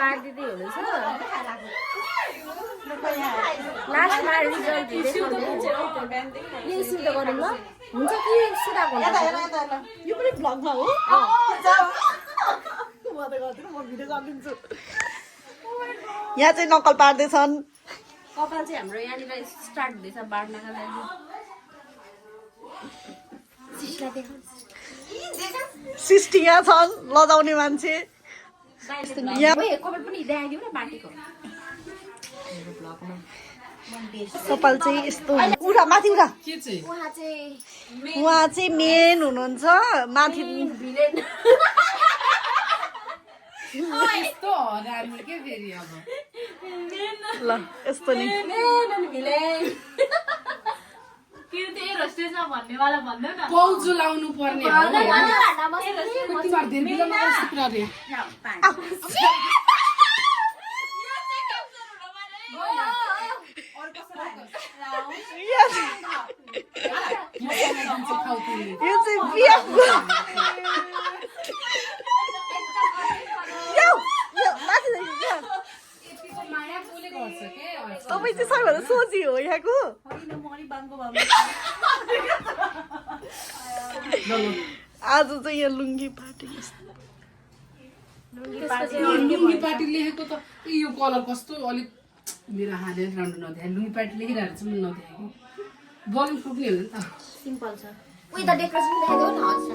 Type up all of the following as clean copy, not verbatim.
पार्दिँदै हुनुहुन्छ लास्टमा रिजल्ट यो सुन्दा गरौँ ल हुन्छ कि सुधा गर्नु यो पनि भ्लगमा हो म त गर्दिनँ म भिडियो गरिदिन्छु यहाँ चाहिँ नक्कल पार्दैछन् कपाल चाहिँ हाम्रो यहाँनिर स्टार्ट हुँदैछ बार्नका लागि सिस्टी यहाँ छन् लजाउने मान्छे कपाल पनि देखाइदिउँ न बाटेको कपाल चाहिँ यस्तो उडा माथि उडा उहाँ चाहिँ मेन हुनुहुन्छ माथि ल यस्तो नि पाउजु लाउनु पर्ने यो चाहिँ बिहाको तपाईँ चाहिँ सबैभन्दा सोझी हो यहाँको आज चाहिँ यहाँ लुङ्गी पार्टी लुङ्गी पार्टी लेखेको त यो कलर कस्तो अलिक मेरो हातले राम्रो नदेखाए लुङ्गी पार्टी लेखिरहेको छ नदेखाएको बलुन फुक्ने हो नि त सिम्पल छ उयो त डेकोरेसन लेखेको न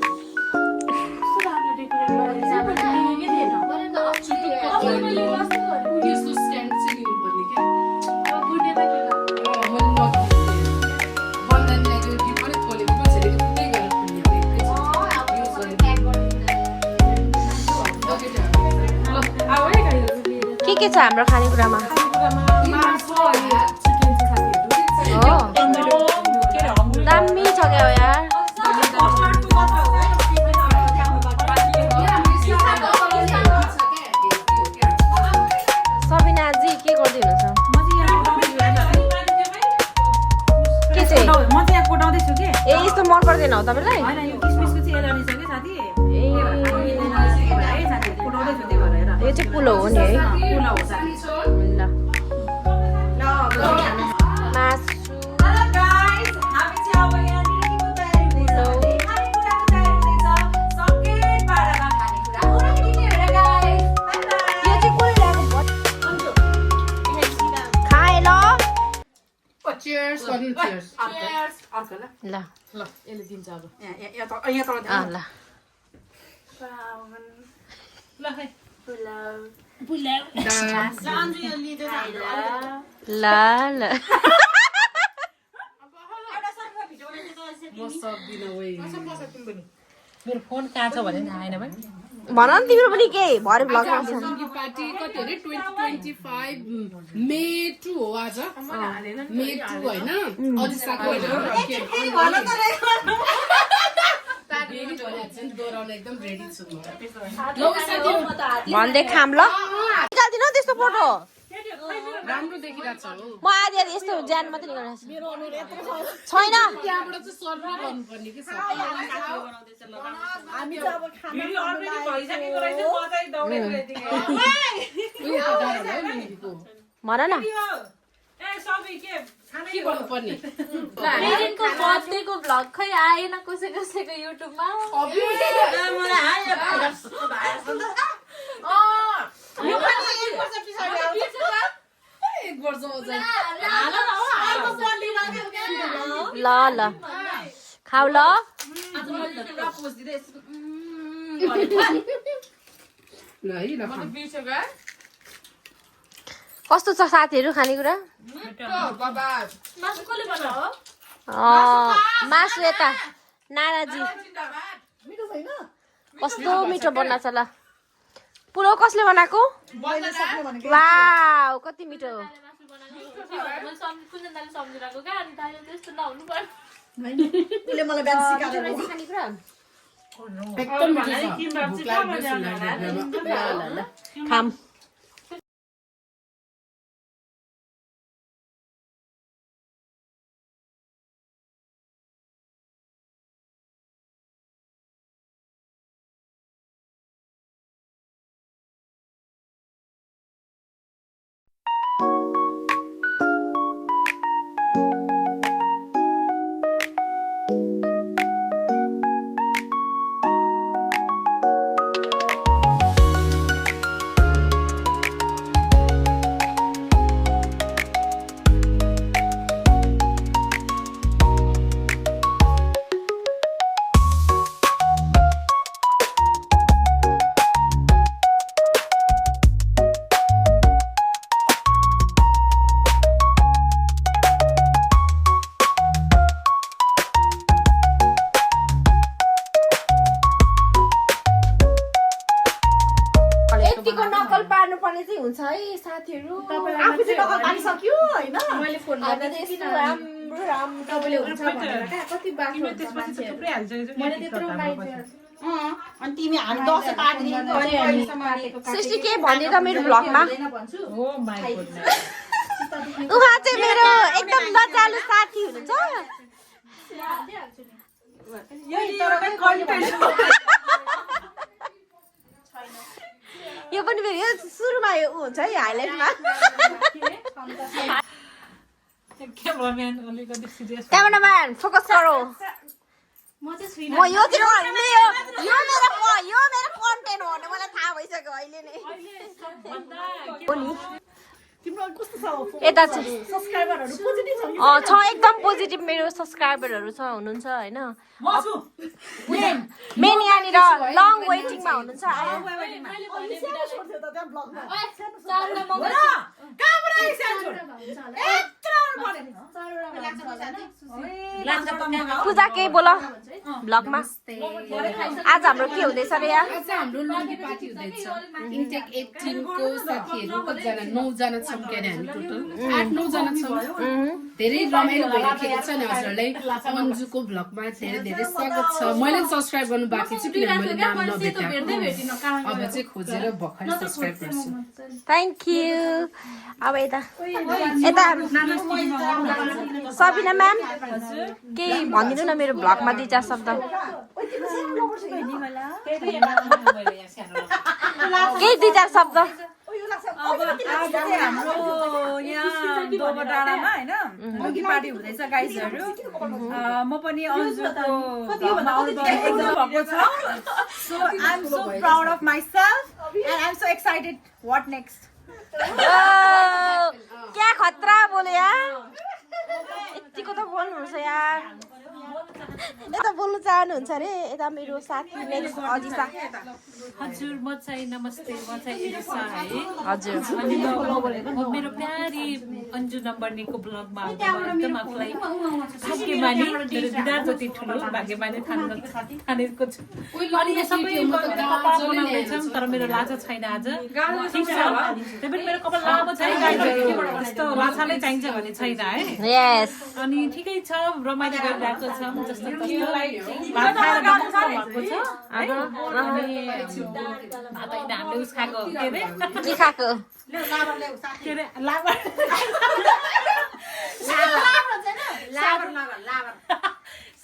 त्यस्तो स्ट्यान्ड चाहिँ लिनुपर्ने क्या के छ हाम्रो खानेकुरामा दामी छ क्या यार सबिनाजी के गर्दै हुनुहुन्छ के चाहिँ ए यस्तो मन पर्दैन हो तपाईँलाई यो चाहिँ पुलो हो नि है ल मासु Cheers, cheers. ल ल यसले दिन्छ अब ल ल ल मेरो फोन कहाँ छ भने थाहा छैन भाइ भन न तिम्रो पनि के भरे भ्लगमा छ लुङ्गी पार्टी कति अरे 2025 मे 2 हो आज मे 2 होइन अजिसाको दोहोऱ्याउन एकदम रेडी छु भन्दै खाम ल निकाल्दिन त्यस्तो फोटो राम्रो देखिरहेको छ हो म आधी आधी यस्तो ज्यान मात्रै निकालिरहेको छैन त्यहाँबाट चाहिँ सर्भ गर्नुपर्ने के छ हामी चाहिँ अब खाना भन न के गर्नुपर्ने मेरिनको बर्थडेको भ्लग खै आएन कसै कसैको युट्युबमा एक वर्ष ल ल खाऊ ल कस्तो छ साथीहरू खानेकुरा मासु यता नाराजी कस्तो मिठो बनाएको छ ल पुरो कसले बनाएको वाउ कति मिठो उसले मलाई बिहान सिकाएर खानेकुरा एकदम खाम यतिको नकल पार्नु पर्ने चाहिँ हुन्छ है साथीहरू आफू चाहिँ नकल पारिसक्यो होइन मैले फोन गर्दा चाहिँ यस्तो राम्रो राम्रो तपाईँले हुन्छ भनेर क्या कति बाक्लो हुन्छ मान्छेहरू मैले त्यत्रो अनि तिमी हामी 10 पार्टिदिएको सृष्टि के भन्ने त मेरो भ्लगमा उहाँ चाहिँ मेरो एकदम लजालु साथी हुनुहुन्छ यो पनि फेरि सुरुमा यो हुन्छ है हाइलाइटमा क्यामेराम्यान फोकस गरौ म यो चाहिँ यो मेरो कन्टेन्ट हो भने मलाई थाहा भइसक्यो अहिले नै यता सब्स्क्राइबरहरु पोजिटिभ छ एकदम पोजिटिभ मेरो सब्स्क्राइबरहरु छ हुनुहुन्छ हैन मेन यहाँनिर लङ वेटिङमा हुनुहुन्छ पूजा के बोल ब्लगमा आज हाम्रो के हुँदैछ रे यहाँ आज हाम्रो लन्गी पार्टी हुँदैछ इन्टेक 18 को साथीहरु कतिजना 9 जना छौं के हामी टोटल 8-9 जना छौं धेरै रमाइलो भइरहेको छ नि हजुरलाई अन्जुको ब्लगमा धेरै स्वागत छ मैले सब्स्क्राइब गर्नु बाँकी छ किनभने मैले नाम नभेटेको अब चाहिँ खोजेर भर्खर सब्स्क्राइब गर्छु थ्यांक यू अब यता सबिना म्याम के भनिदिनु न मेरो ब्लगमा 2-4 शब्द के 2-4 शब्द अब आज चाहिँ हाम्रो यहाँ दोबो डाँडामा हैन लुगी पार्टी हुँदैछ गाइजहरु म पनि अन्जुको एकदम भएको छ so I am so proud of myself and I am so excited what next क्या खतरा बोले यार यतिको त बोल्नुहुन्छ यार यता बोल्नु चाहनुहुन्छ अरे यता मेरो साथी नेक्स्ट अजिसा हजुर म चाहिँ नमस्ते म चाहिँ एलिसा है हजुर अनि म मेरो प्यारी अन्जु नम्बर्नीको ब्लगमा एकदम आफूलाई भाग्यमानी मेरो दिदार जति ठुलो भाग्यमानी ठानेको छु अनि यो सबै कपाल बनाउँदैछौँ तर मेरो लाछा छैन आज ठिक छ त्यही पनि मेरो कपाल लामो छ है त्यस्तो लाछा नै चाहिन्छ भन्ने छैन है यस अनि ठिकै छ रमाइलो गरिरहेको छ जस्तो भात खाएर गएको छ अनि भात होइन हामीले उस खाएको के अरे के खाएको के अरे लाबर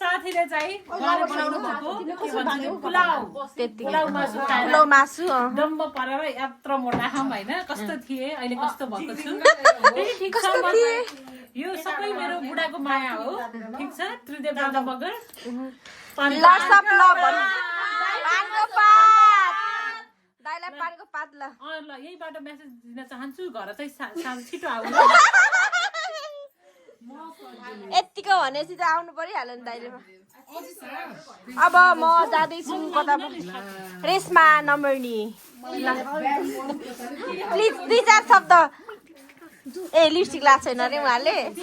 साथीले चाहिँ घरमा बनाउनु भएको के भन्छ पुलाउ मासु खाएर पुलाउ मासु डम्ब परेर यत्रो मोटा खाम होइन कस्तो थिए अहिले कस्तो भएको छु ठिक छ यो सबै मेरो बुढाको माया हो ठिक छ त्रिदेव राजा मगर लट्स अफ लभ पानको पात दाइलाई पानको पात ल ल यहीबाट मेसेज दिन चाहन्छु घर चाहिँ छिटो आउनु यतिको भनेपछि त आउनु परिहाल्यो नि दाइले अब म जाँदैछु कता रेसमा नम्बर्नी प्लिज 2-4 शब्द ए लिपस्टिक लाग्छ छैन रे उहाँले कुन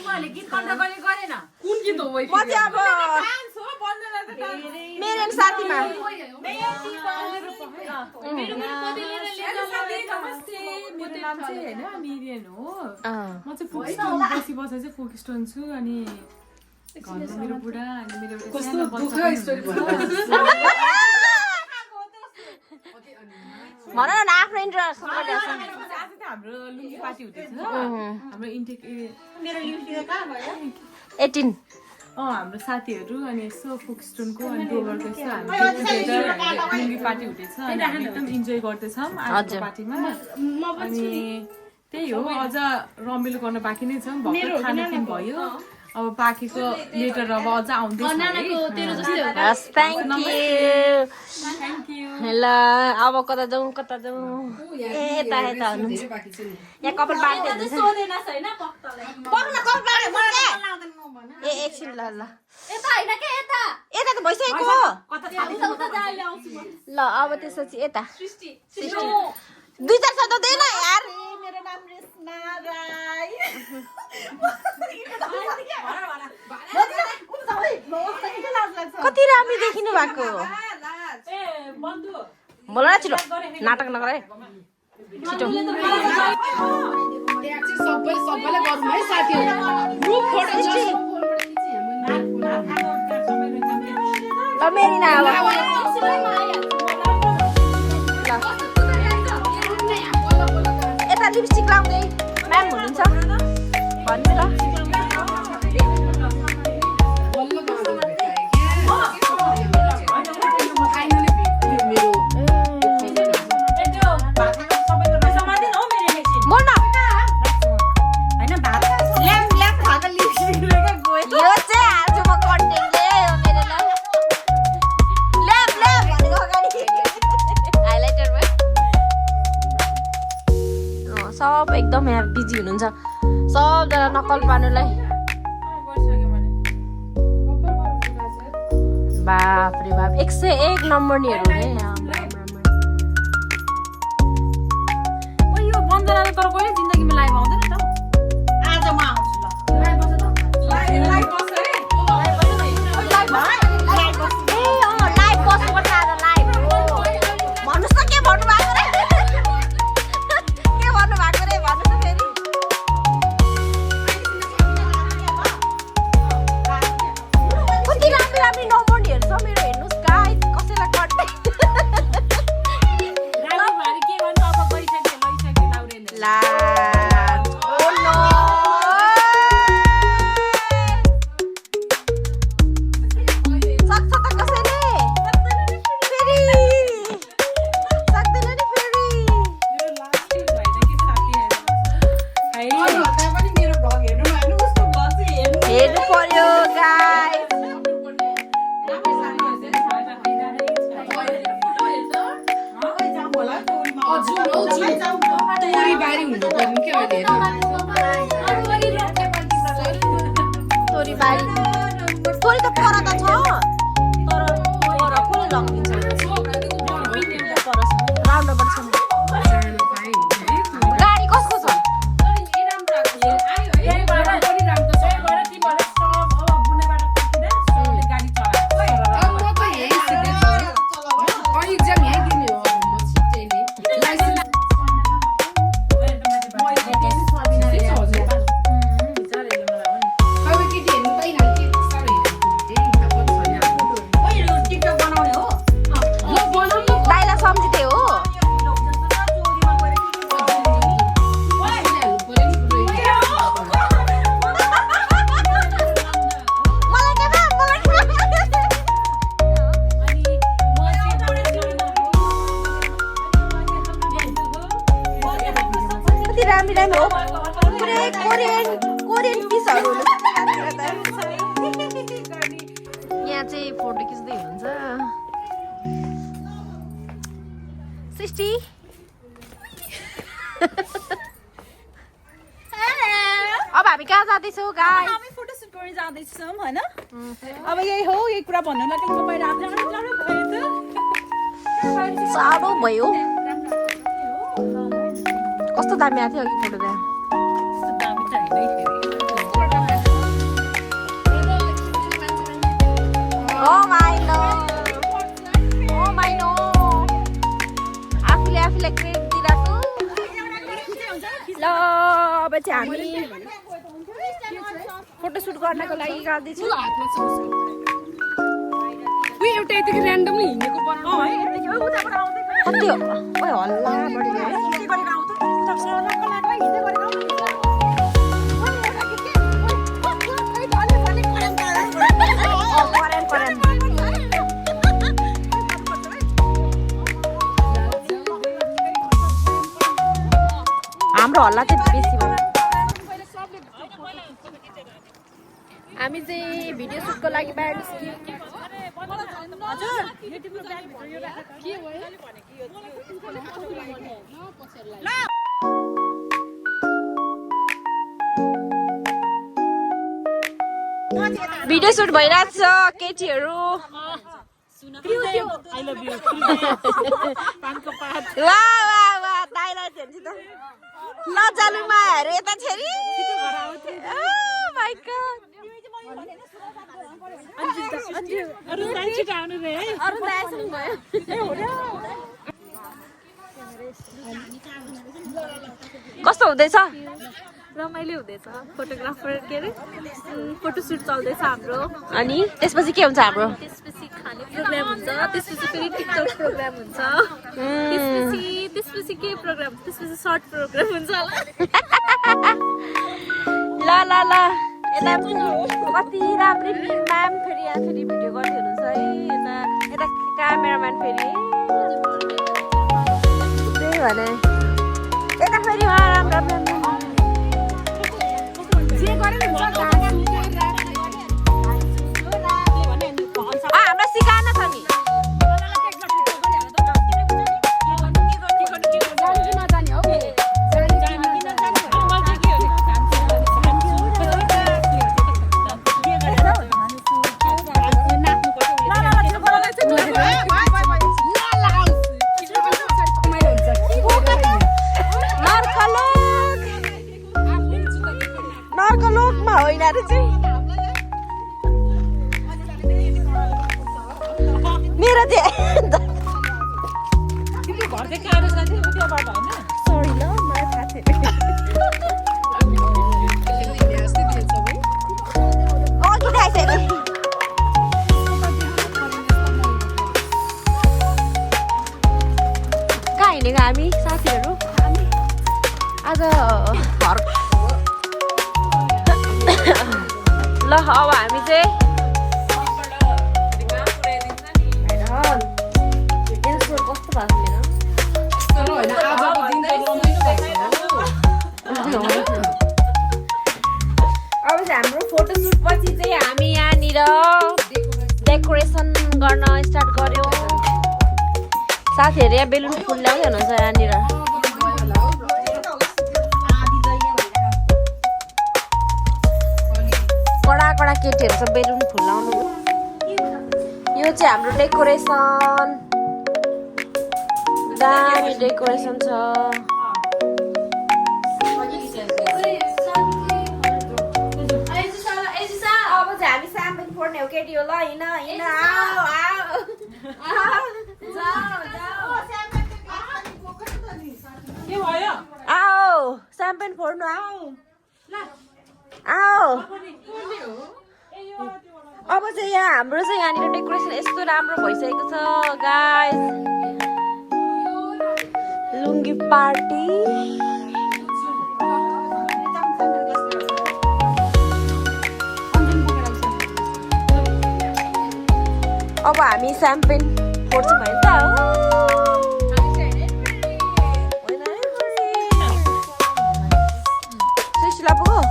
गीत हो म चाहिँ अब मेरो साथीमा मेरो नाम चाहिँ हैन मिरियन हो म चाहिँ फोकस्टोन बसी बसेर चाहिँ फोकस्टोन छु अनि घरमा मेरो बुढा अनि मेरो कस्तो दुःख स्टोरी भन न आफ्नो इन्ट्रोडक्सन गर्नुहोस् हाम्रो लुङ्गी पार्टी हुँदैछ हाम्रो इन्टेक मेरो लिपस्टिक कहाँ गयो 18 हाम्रो साथीहरू अनि यसो फोकस्टोनको अनि दोबरको यसो हामी लुङ्गी पार्टी हुँदैछ अनि हामी एकदम इन्जोय गर्दैछौँ आजको पार्टीमा अनि त्यही हो अझ रमाइलो गर्न बाँकी नै छ भर्खर खानपिन भयो अब बाँकीको लेटर अब अझ आउँदैछ थ्याङ्क यू ल अब कता जाउँ यता हुनुहुन्छ यहाँ कपाल पार्टी हुँदैछ ए एकछिन ल यता त भइसकेको ल अब त्यसपछि यता 2-4 शब्द दे न यार मेरो नाम रेशमा राई कति राम्रो देखिनु भएको बोल न छिटो नाटक नगर छिटो त्यहाँ चाहिँ सबैलाई गरौँ है साथीहरू ग्रुप फोटो ल मेरिना अब यता लिपस्टिक लाउँदै म्याम हुनुहुन्छ भन्नु ल सब एकदम यहाँ बिजी हुनुहुन्छ सबजना नक्कल पार्नुलाई बाप रे बाप 101 नम्बरनीहरू रे यो बन्दना तर कहिले जिन्दगीमा लाइभ आउँदैन त आज म आउँछु ल लाइभ बस है लाइभ बस्नुपर्छ आज लाइभ भन्नुहोस् न के भन्नु भएको रे के भन्नु भएको रे भन्नुहोस् न फेरि कति राम्रो राम्रो नम्बरनीहरू छ मेरो हेर्नुहोस् गाइस कसैलाई कन्ट्याक्ट ला ओ नो सक्छ त कसैले फेरि सक्दैन नि फेरि मेरो भ्लग हेर्नु हैन उसको भ्लग चाहिँ हेर्नु पर्यो गाइस बारी हुनु पर्ने के अहिले तोरी बारी तोरी त पर त छ तर पर कसले लगिदिन्छ राउन्डबाट छ गाडी कसको छ दाइलाई सम्झिँदै हो मलाई के बा कति राम्रो राम्रो हो पुरै कोरियन पिसहरू यहाँ चाहिँ फोटो खिच्दै हुनुहुन्छ सृष्टि अब हामी कहाँ जाँदैछौँ गाइस हामी फोटो सुट गर्न जाँदैछौँ हैन अब यही हो यही कुरा भन्नु लागि म बाहिर साह्रो भयो कस्तो दामी आएको थियो अघि फोटो त्यहाँ Oh my no आफूले क्रेडिट दिइरहेको ल अब चाहिँ हामी फोटो सुट गर्नको लागि जाँदैछौँ एउटा यतिकै ऱ्यान्डमली हिँडेको कति हो ओइ हल्ला बढी हाम्रो हल्ला चाहिँ बेसी भयो हामी चाहिँ भिडियो सुटको लागि बाहिर निस्क्यौँ भिडियो सुट भइरहेको छ केटीहरू वाह दाइलाई हेर्छु त लजालु मायाहरू यता छेरी कस्तो हुँदैछ रमाइलो हुँदैछ फोटोग्राफर के अरे फोटोसुट चल्दैछ हाम्रो अनि त्यसपछि के हुन्छ हाम्रो त्यसपछि खाने प्रोग्राम हुन्छ त्यसपछि फेरि टिकटक प्रोग्राम हुन्छ त्यसपछि के प्रोग्राम त्यसपछि सर्ट प्रोग्राम हुन्छ होला ल ल ल यता कति राम्रै म्याम फेरि यहाँ फेरि भिडियो गर्दै हुनुहुन्छ है यता यता क्यामेराम्यान फेरि त्यही भने यता फेरि उहाँ राम्रो हाम्रो सिकाएन छ नि नर्कलोकमा होइन अरे चाहिँ मेरो चाहिँ सरी ल मलाई थाहा थिएन किन आइसक्यो कहाँ हिँडेको हामी साथीहरू आज ल अब हामी चाहिँ कस्तो भएको अब चाहिँ हाम्रो फोटोसुट पछि चाहिँ हामी यहाँनिर डेकोरेसन गर्न स्टार्ट गर्यौँ साथीहरू यहाँ बेलुन फुल ल्याउँदै हुनुहुन्छ यहाँनिर कडा कडा केटीहरू सब बेलुन फुलाउनु यो चाहिँ हाम्रो डेकोरेसन दामी डेकोरेसन छ अब चाहिँ हामी साम्पेन फोड्ने हो केटी हो ल हिँड हिँड आओ साम्पेन फोड्नु आओ आओ अब चाहिँ यहाँ हाम्रो चाहिँ यहाँनिर डेकोरेसन यस्तो राम्रो भइसकेको छ गाइस लुङ्गी पार्टी अब हामी स्याम्पेन फोड्छौँ भने त सुशीला पुगो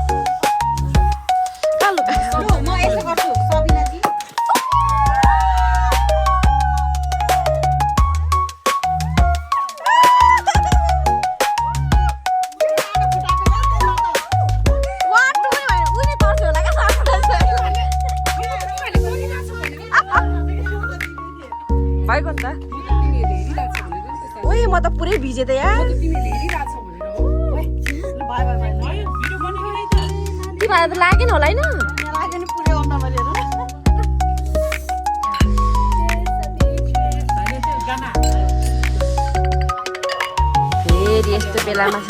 भएको नि त ओइ म त पुरै भिजे त यार तिमीलाई त लागेन होला होइन फेरि यस्तो बेलामा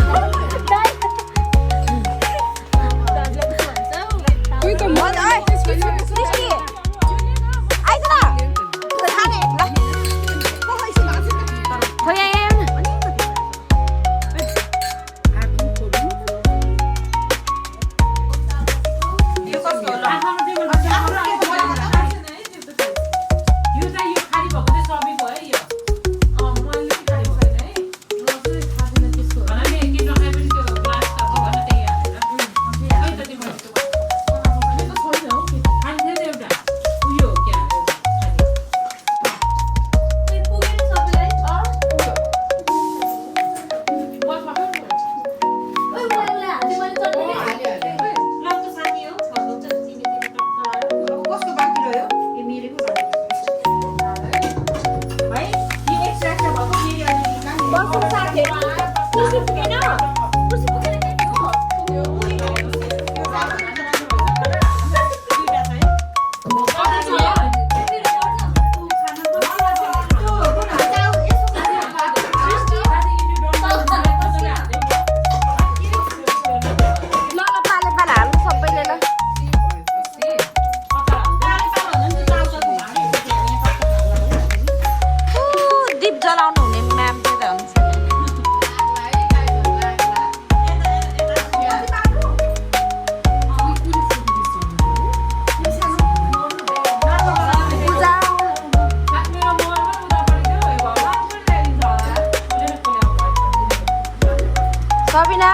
सबिना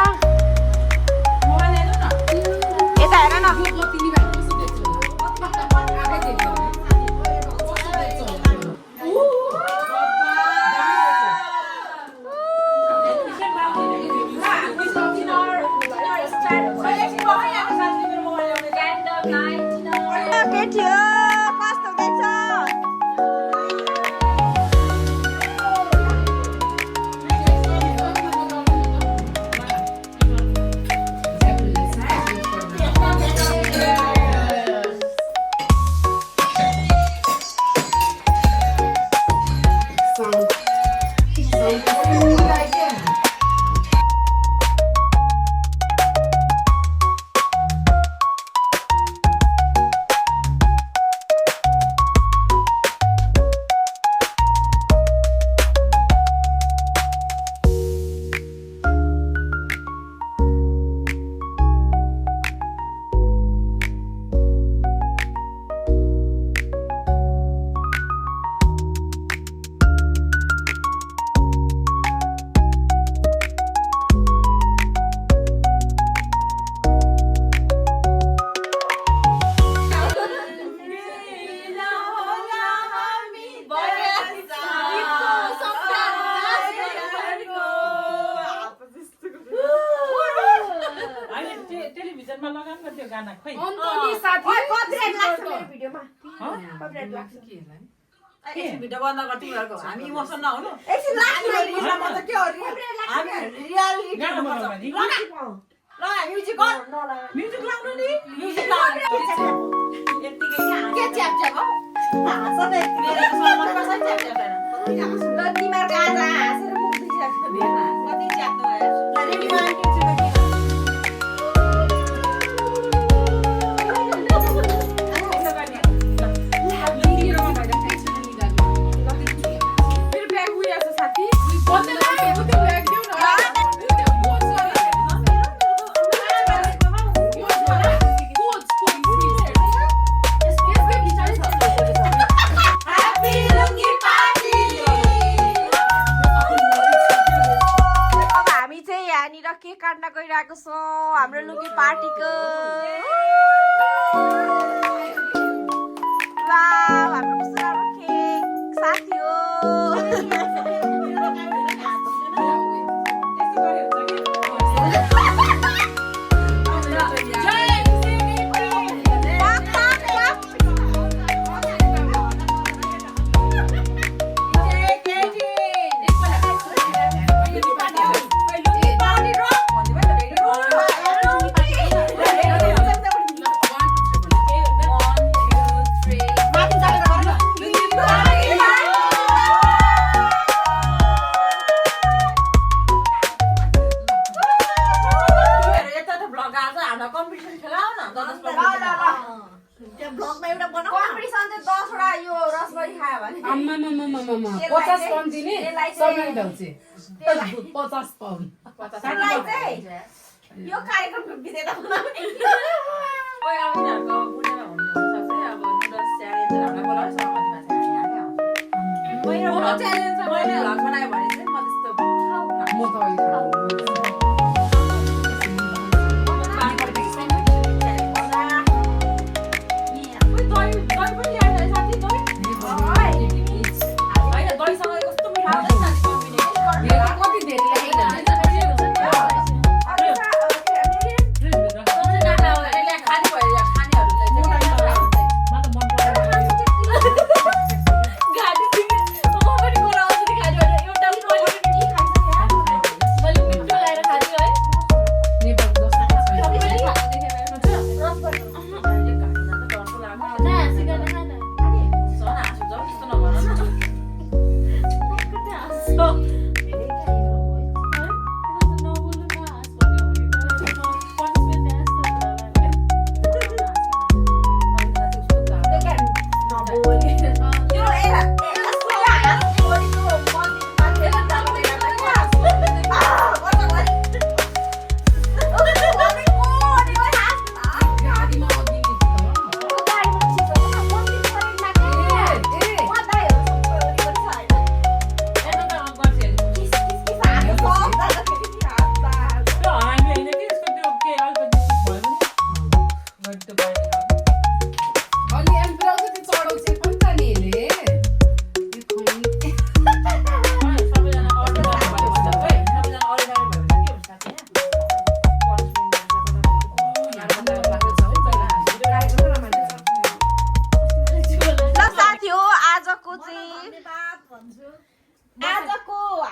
यता हेर न के थियो कस्तो हुँदैछ टेलिभिजनमा लगाउनु न त्यो गाना खोइ भिडियो बन्द गर्छ तिमीहरूको हामी इमोसन नहुनु एकछिन लास्टमा त के हो हामी रियालिटी गाना बनाउनु नि ल म्युजिक अन म्युजिक लाउनु नि म्युजिक लाउनु यतिकै के च्याप च्याप हो हाँस्दै मेरो मन पर्छ च्याप च्याप ल तिमीहरूको आज हाँसेर मुख दुखिरहेको छ बेला कति च्याप्नु भयो रेडी वन टु थ्री काट्न गइरहेको छौँ हाम्रो लुगी पार्टीको वाउ हाम्रो कस्तो राम्रो केक साथी हो यो कार्यक्रमको विजेता बनाउने ओइ अब यिनीहरूको बुढेमा हुनसक्छ अब नुडल्स च्यालेन्जर हामीलाई बोलाउँछ कतिमा चाहिँ हामी आउँछ मेरो च्यालेन्ज मैले भ्लग बनायो भने चाहिँ म त्यस्तो म त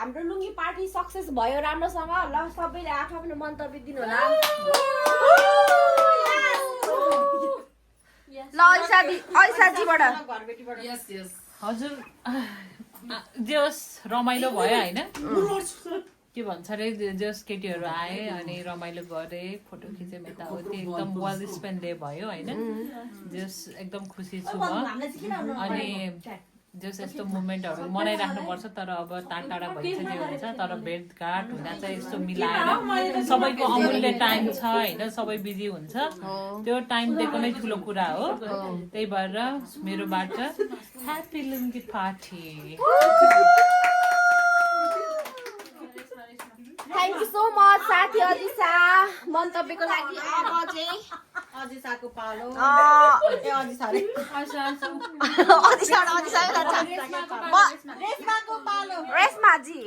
हाम्रो लुङ्गी पार्टी सक्सेस भयो राम्रोसँग ल सबैले आफ्नो मन्तव्य दिनु होला ल ऐसाजीबाट यस यस हजुर जे होस् रमाइलो भयो होइन के भन्छ अरे जस केटीहरू आए अनि रमाइलो गरे फोटो खिच्यौँ यताउति एकदम वेल स्पेन्ड डे भयो होइन जस एकदम खुसी छु म अनि जस यस्तो मुभमेन्टहरू मनाइराख्नुपर्छ तर अब टाढा भइसक्यो हुन्छ तर भेटघाट हुँदा चाहिँ यस्तो मिलाएर सबैको अमूल्य टाइम छ होइन सबै बिजी हुन्छ त्यो टाइम दिएको नै ठुलो कुरा हो त्यही भएर मेरोबाट happy lungi party thank you so much साथी अजिसा मन्तव्यको लागि अब चाहिँ अजिसाको पालो रेशमाजी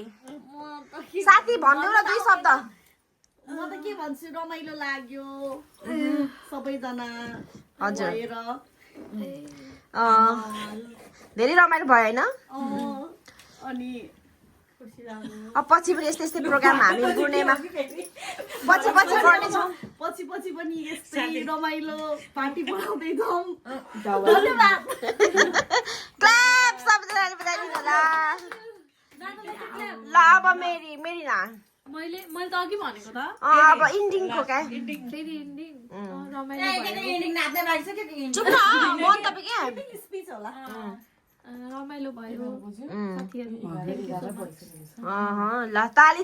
साथी भनिदेऊ न 2 शब्द म त के भन्छु रमाइलो लाग्यो सबैजना हजुर भएर धेरै रमाइलो भयो होइन अनि अब पछि पनि यस्तै यस्तै प्रोग्राम हामी गुर्नेमा पछि गर्नेछौँ पछि पनि यस्तै रमाइलो पार्टी बनाउँदै जाउँ धन्यवाद क्ल्याप सबैजनाले बजाइदिनु होला ल अब मेरी ना मैले त अघि भनेको त अब इन्डिङको क्या फेरि एन्डिङ रमाइलो चुप न मन्तव्य क्या स्पिच होला रमाइलो भयो साथीहरू ल ताली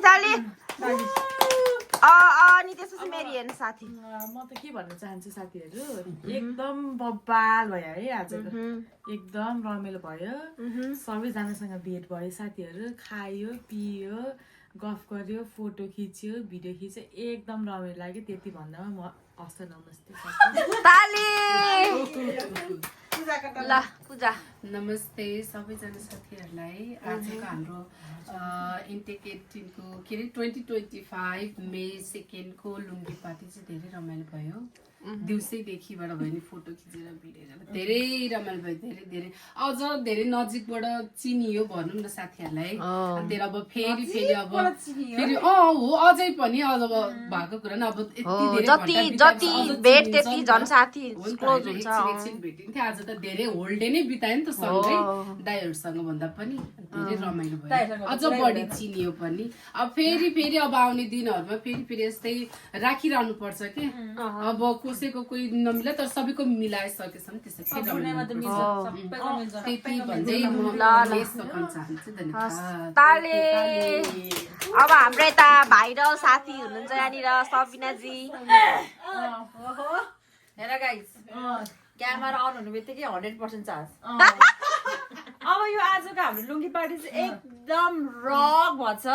अनि त्यसपछि मेरी हेर्नु साथी म त के भन्न चाहन्छु साथीहरू एकदम बब्बाल भयो है आजको एकदम रमाइलो भयो सबैजनासँग भेट भयो साथीहरू खायो पियो गफ गर्यो फोटो खिच्यो भिडियो खिच्यो एकदम रमाइलो लाग्यो त्यति भन्दामा म हस्त नमस्ते ताली ल पूजा नमस्ते सबैजना साथीहरूलाई आजको हाम्रो इन्टेक 18 को के अरे 2025 मे 2 को लुङ्गी पार्टी चाहिँ धेरै रमाइलो भयो दिउँसैदेखिबाट भयो नि फोटो खिचेर भिडियो धेरै रमाइलो भयो धेरै अझ धेरै नजिकबाट चिनियो भनौँ न साथीहरूलाई अनि अब फेरि हो अझै पनि अब भएको कुरा नि अब जति भेट त्यति झन् साथी क्लोज हुन्छ एकछिन भेटिन्थ्यो आज त धेरै होल डे नै बितायो नि त सँगै दाइहरूसँग भन्दा पनि धेरै रमाइलो भयो अझ बढी चिनियो पनि अब फेरि अब आउने दिनहरूमा फेरि यस्तै राखिरहनु पर्छ के अब कसैको कोही नमिला तर सबैको मिलाइसकेसम्म त्यसै त्यति भन्दै ताले अब हाम्रो यता भाइरल साथी हुनुहुन्छ यहाँनिर सबिनाजी हेर गाइस क्यामेरा अन हुनु बित्तिकै 100% चार्ज अब यो आजको हाम्रो लुङ्गी पार्टी चाहिँ एकदम रक भन्छ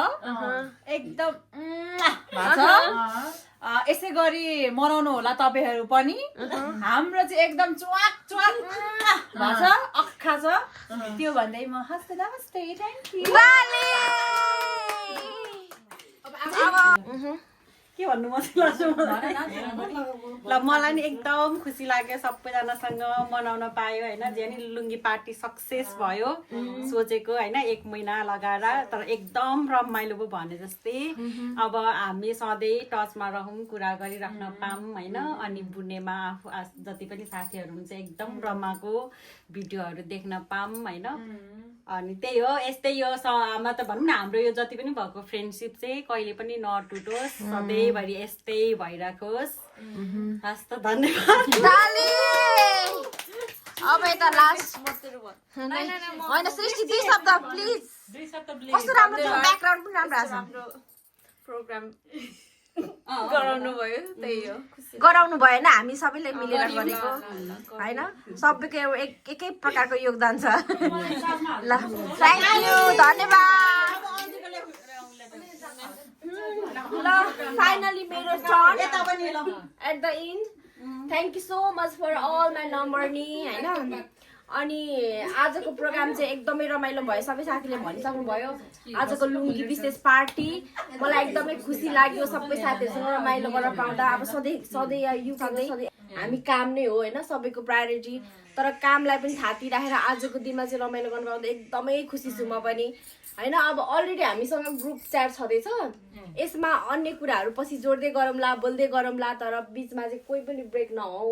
एकदम भन्छ यसै गरी मनाउनु होला तपाईहरू पनि हाम्रो चाहिँ एकदम च्वाक भन्छ अख्खा छ त्यो भन्दै म हस्ते नमस्ते थ्याङ्क यू के भन्नु ल मलाई नि एकदम खुसी लाग्यो सबैजनासँग मनाउन पायो होइन जे नि लुङ्गी पार्टी सक्सेस भयो सोचेको होइन 1 महिना लगाएर तर एकदम रमाइलो पो भने जस्तै अब हामी सधैँ टचमा रहौँ कुरा गरिराख्न पाऊँ होइन अनि बुनेमा आफू जति पनि साथीहरू हुन्छ एकदम रमाको भिडियोहरू देख्न पाऊँ होइन अनि त्यही हो यस्तै यो मतलब भनौँ न हाम्रो यो जति पनि भएको फ्रेन्डसिप चाहिँ कहिले पनि नटुटोस् सधैँभरि यस्तै भइराखोस् हस् त धन्यवाद अब यता लास्ट होइन सृष्टि 2 शब्द प्लिज कस्तो राम्रो थियो ब्याकग्राउन्ड पनि राम्रो आछ प्रोग्राम गराउनु भयो त्यही हो गराउनु भएन हामी सबैले मिलेर गरेको हैन सबैको एकै प्रकारको योगदान छ ल थ्यांक यू धन्यवाद ल फाइनली मेरो टर्न यता पनि ल at the end thank you so much for all my number नि हैन अनि आजको प्रोग्राम चाहिँ एकदमै रमाइलो भयो सबै साथीले भनिसक्नु भयो आजको लुङ्गी विशेष पार्टी मलाई एकदमै खुसी लाग्यो सबै साथीहरुसँग रमाइलो गर्न पाउँदा अब सधैँ हामी काम नै हो होइन सबैको प्रायोरिटी तर कामलाई पनि थाती राखेर आजको दिनमा चाहिँ रमाइलो गर्नु पाउँदा एकदमै खुसी छु म पनि होइन अब अलरेडी हामीसँग ग्रुप च्याट छँदैछ यसमा अन्य कुराहरू पछि जोड्दै गरौँला बोल्दै गरौँला तर बिचमा चाहिँ कोही पनि ब्रेक नहौ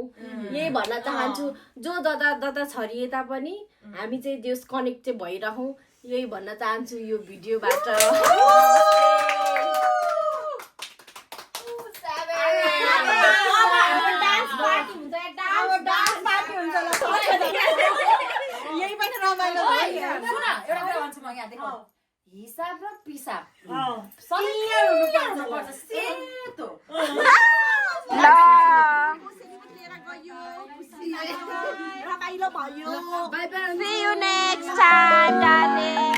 यही भन्न चाहन्छु जो दादा छरिए तापनि हामी चाहिँ देश कनेक्ट चाहिँ भइरहौँ यही भन्न चाहन्छु यो भिडियोबाट यही पनि रमाइलो भयो सुन एउटा कुरा भन्छु म यहाँ देख हिसाब र पिसाब क्लियर हुनुपर्छ सेतो रमाइलो भयो by by See you next time, darling.